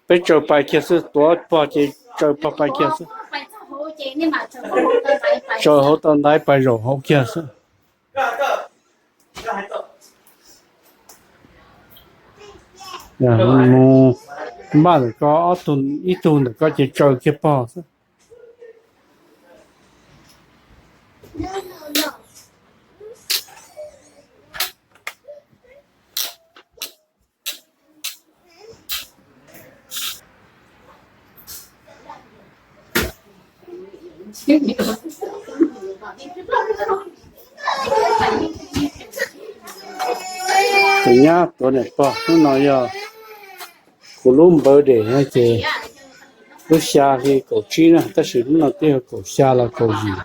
Peb tsaws pais kiag xwb, tuav pog ces tsaws pog pais kiag xwb. Tsaws hauv tau ntaiv pais zaum hauv kiag xwb. Mus npaj ntawm ko, ob tug, ib tug ntawm ko ces tsaws kiag pog xwb. Tus nyab tuav niam pog hnub no yog kuv lub birthday no ces lub xya hli kaum tsib na, tab sis hnub no twb yog kaum xya los kaum yim,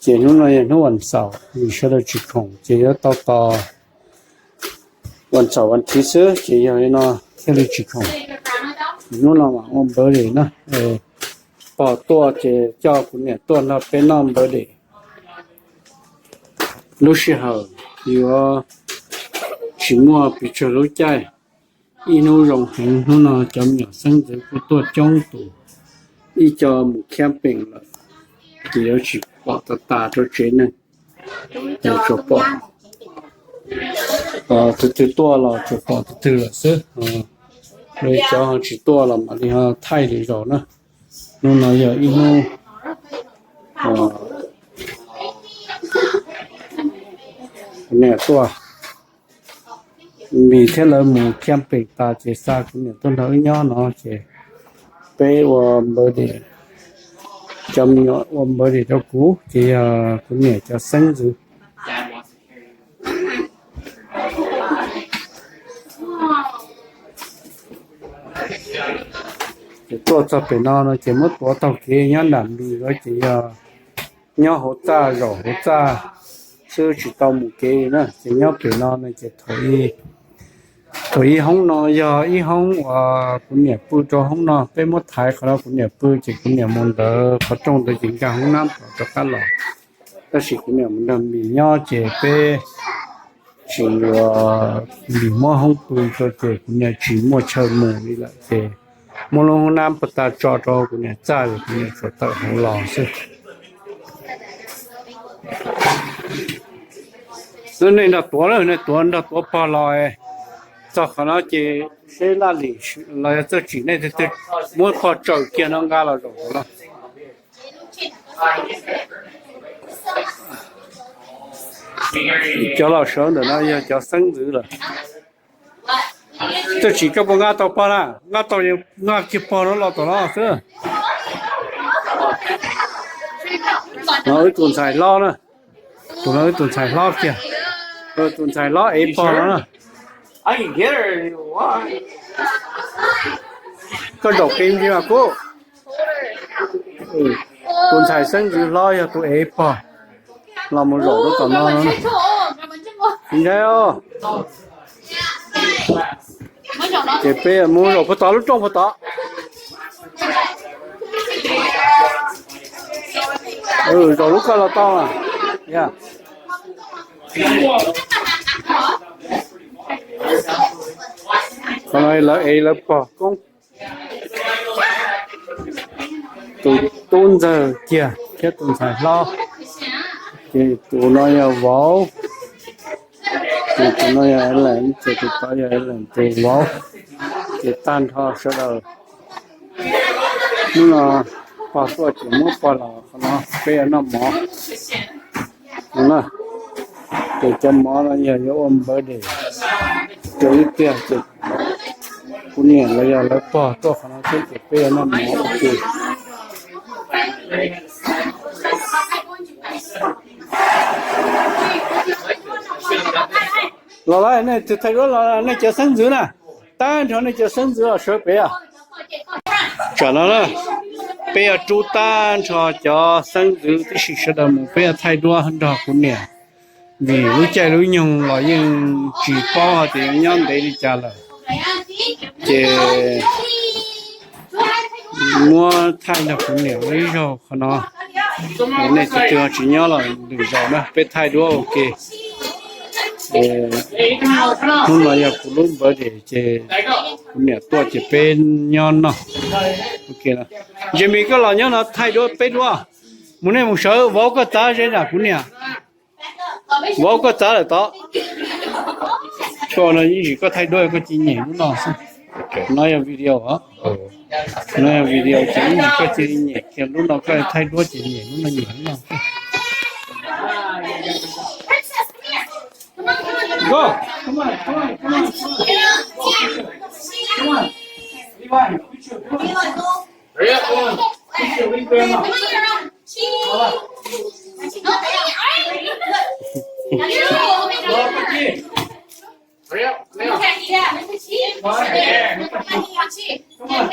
ces hnub no yog hnub vas xaum vim sawv daws tsis khoom ces yuav tau tos vas xaum vas thiv xwb ces yog li no thiaj li tsis khoom. Hnub no mas ua birthday na, pog tuaj ces coj kuv niam tuaj nrog peb noj birthday. Lub sij hawm yuav tsis muaj pes tsawg lub caij, ib hnub zoo heev. Hnub no cov me nyuam xeeb ntxwv kuj tuaj coob tus, ib co mus camping lawm, ces yuav tsis pom tas tas rau tsev neeg. Tsuas pom, tus twg tuaj los tsuas pom tus twg lawm xwb. Cov ho tsis tuaj los mam li ho thaij lwm zaus na. Hnub no yog ib hnub niam tuaj, Vim thiab lawv mus camping tas ces xa kuv niam tuaj nrog wb nyob no ces peb ua birthday, cov me nyuam ua birthday rau kuv ces yog kuv niam cov xeeb ntxwv. Ces tuaj txog pem no no ces muab tuav taug kev nyob nram Npis lawm ces yog nyob hauv txaj zaum hauv txaj xwb tsis tau mus kev li na. Ces nyob pem no no ces thaum ib hoob no yog ib hoob uas kuv niam pw rau hoob no, peb muab thaiv qhov no kuv niam pw ces kuv niam mus ntawd qhov rooj ntawd ces nkag hoob nab tom rov qab los. Tab sis kuv niam mus nrog Npis nyob ces peb tsis yuav, Npis muab hoob pw rau ces kuv niam tsis muaj chaw mus li lawm ces muab lub hoob nab puag ta tso rau kuv niam txaj es kuv niam tsuas tawm hauv los xwb. Lub nej nrog tuav, nej tuav nrog tuav pog los txog qhov no ces seb laj lim los yog txawj tsim nej twg twg muab pog tsaws kiag no nqa los zaum no. Cov laus sawv ntawm no yog cov xeeb ntxwv lawm. Txawj tsim koj puas nqa tau pog na? Nqa tau, nqa kiag pog no los tom no xwb. No wb tus ntxhais hlob na, tus no wb tus ntxhais hlob kiag, tus ntxhais hlob ev pog no na. Koj zaum qis ntsis mas kuv, tus ntxhais xeeb ntxwv hlob yog tus ev pog los mus zaum rau tom no. Ntshai os. Ces peb mus zaum puag tod lub rooj puag tod. Zaum lub koj los tau. Qhov no lawv ev lawv pog koob. Tus tub ntxawg kiag thiab tus ntxhais hlob. Ces tus no yog vauv, ces tus no yog leej, ces tus tod yog leej tus vauv. Ces tag nrho sawv daws. Hnub no pog tuaj ces muab pog los qhov no peb yuav noj mov no na. Ces cov mov no yog yuav ua npawv des rau ib tiag ces kuv niam los yog lawv pog tuaj qhov no xwb ces peb yuav noj mov ua ke. Los lawm, nej tus thaij duab los, nej cov xeeb ntxwv na, tag nrho nej cov xeeb ntxwv los sawv pem os. Tsam no na, peb yuav rub tag nrho cov xeeb ntxwv tib si sawv daws mus, peb yuav thaij duab nrog kuv niam, vim lub caij lub nyoog los yeej tsis paub hais tias yuav nyob ntev li cas lawm. Ces muab thaij nrog kuv niam ua ib zaug qhov no, nej tus twg ho tsis nyob los lwm zaus na peb thaij duab ua ke. Ces hnub no yog kuv lub birthday ces kuv niam tuaj ces peb nyob noj. Jeremy, koj los nyob no thaij duab peb duab. Mus nej mus sawv, vauv koj txav ze na kuv niam. Vauv koj txav lawm tod. Koj no yeej tsis koj thaij duab koj cia li nyem lub no xwb. No yog video os. No yog video ces yeej tsis koj cia li nyem kiag lub no, koj thaij duab ces nyem lub no, nyem lub no. Go. Come on, come on, come on, come on. Come on. Levi, put your, come on. Hurry up, come on. Put your wing bearer on. All right. Go up again. Hurry up, come on. One. Come on.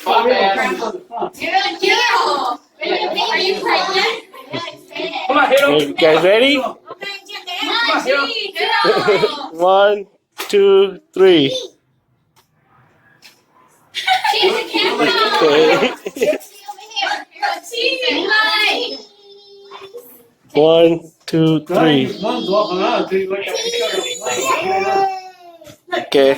Hurry up, come to the front. Come on, Halo. You guys ready? Come on, Halo. One, two, three. Okay. One, two, three. Okay.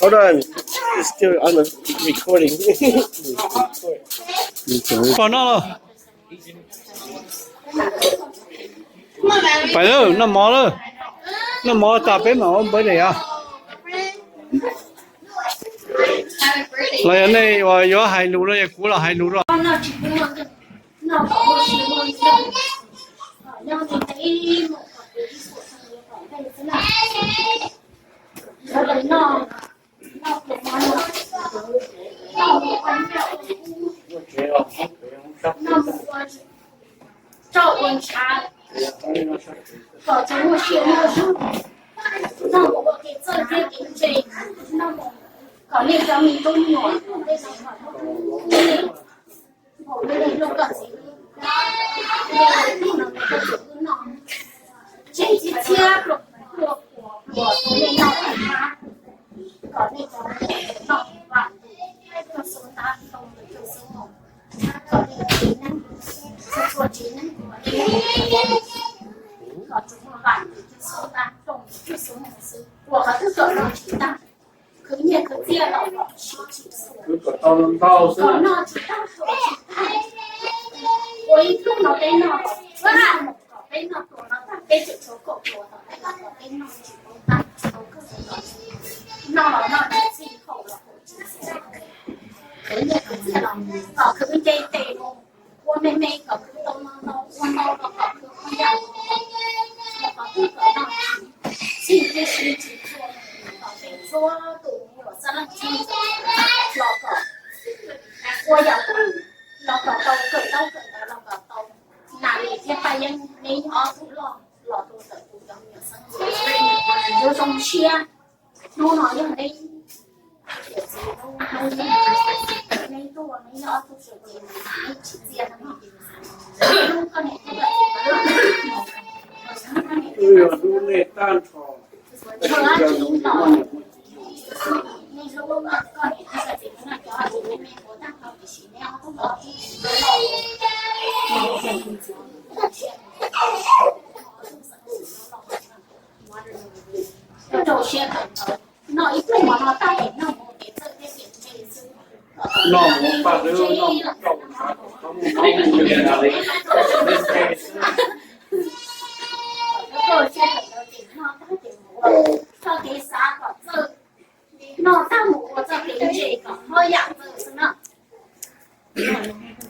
Hold on. It's still on the recording. Pais lawm, noj mov lawm. Noj mov tas peb mam ua npawv daim os. Los yog nej uas yuav hais lus los yog kuv los hais lus los. Rau ua ntshav kom tsuas muaj sia muaj zog, noj mus ua kev txawj thiab kev ntse, noj mus kom nej cov me tub me nyuam, nej npau nej lub koj txiv, nej lub no koj txiv wb noj, tseem txiv txhiab pluas pluas pluas pluas nej noj tag hab, kom nej cov me nyuam noj vam tus xub ntab tau tus xub mus. Kom tsis neeg, tsis txhua tsis neeg, kom tsis muaj vam tus xub ntab tau tus xub mus xwb, ua qhov twg kom noj tsis tag, khwv nyiaj khwv txiaj los kom siv tsis txhua, kom noj tsis tag, ua ib hnub no peb noj, kom peb noj tuaj no tag peb tseem tshuav kaum tus tom ntej los kom peb noj tsis tau tag, tsis tau kawg, noj los noj tsis txhij, haus los haus tsis txhua. Khwv nyiaj khwv txiaj los kom khwv nce tes mus, ua me me kom khwv tau ntau ntau, ua ntau los kom khwv ua yam ntau ntau, los kom twb kom noj tsis txhij thiab siv tsis txhua, kom peb txhua tus me nyuam xab leej txhij los kom ua yam twg los kom tau, kawm ntaub kawm ntawv los kom tau. Nas Lis thiab Paj Yeeb neb ob tug loj los rau ntawm kuv cov me nyuam xeeb ntxwv, yuav zoo siab. Hnub no yog neb, neb tuaj neb yog ob tug suav ces neb tsis txia no, hnub koj niam thiab koj txiv, hnub koj niam thiab koj txiv, hnub koj txiv los, nej hlub koj niam thiab koj txiv, hnub no cov me me puav tag nrho tiam sis neb ob tug los, rau siab kawm ntawv, noj ib pluag mov no tag es noj mus ua kev txawj thiab kev ntse xwb. Noj mus paj dwb, noj mus rau, noj mus ua kev ntse xwb. Rau siab kawm ntawv ces noj tag ces mus ua txoj kev xav kom txawj, noj tag mus ua txoj kev ntse kom mob yam txawj xwb na.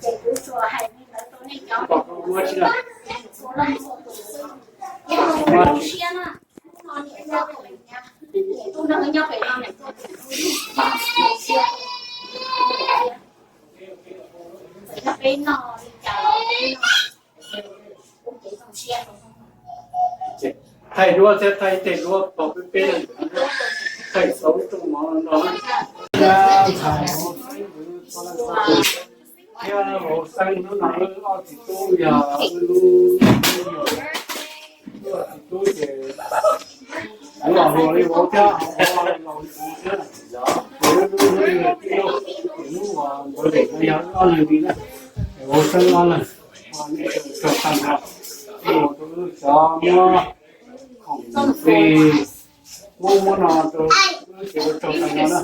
Ces kuv tsuas hais li ntawd rau nej cov txhua leej txhua tus xwb. Zoo siab na, hnub no niam nyob pem, niam tub nrog nyob pem no, niam tub zoo siab. Txawm yog peb noj li cas los peb noj, kuv ces zoo siab. Thaij duab thiab thaij tej duab pog peb peb, thaij xauv rooj mov no. Thiab vauv Xeeb hnub no wb ob txiv tub yog wb lub, wb txiv tub ces kuv los hluas li vauv thiab, vauv los li kuv thiab. Ces wb lub hnub, ces hnub uas ntxuav lem no yog wb ob leeg li na. Es Ua tsaug no na, nej sawv daws tsaug tag nrho, ua rau wb cov muab khoom plig, muab muab no rau wb sawv daws tsaug tag nrho na.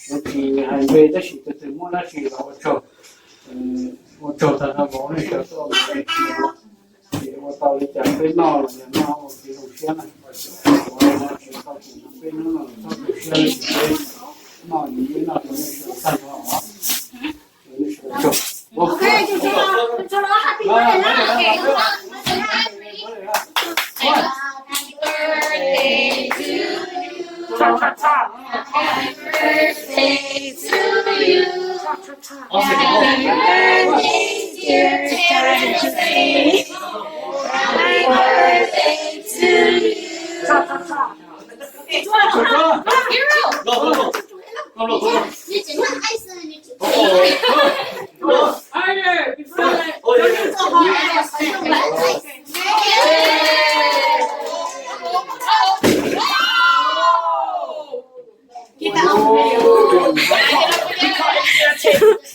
Kuv tsis hais npe tab sis tus twg muab dab tsi los ua tsaug, ua tsaug tag nrho rau nej sawv daws tuaj ua tsis ua tau li cas peb noj los yog noj ua kev zoo siab na, tsis tau tus no peb hnub no txhob tu siab li peb noj li peb noj rau nej sawv daws tag nrho os.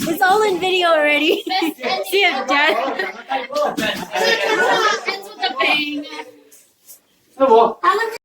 It's all in video already. See if Dad.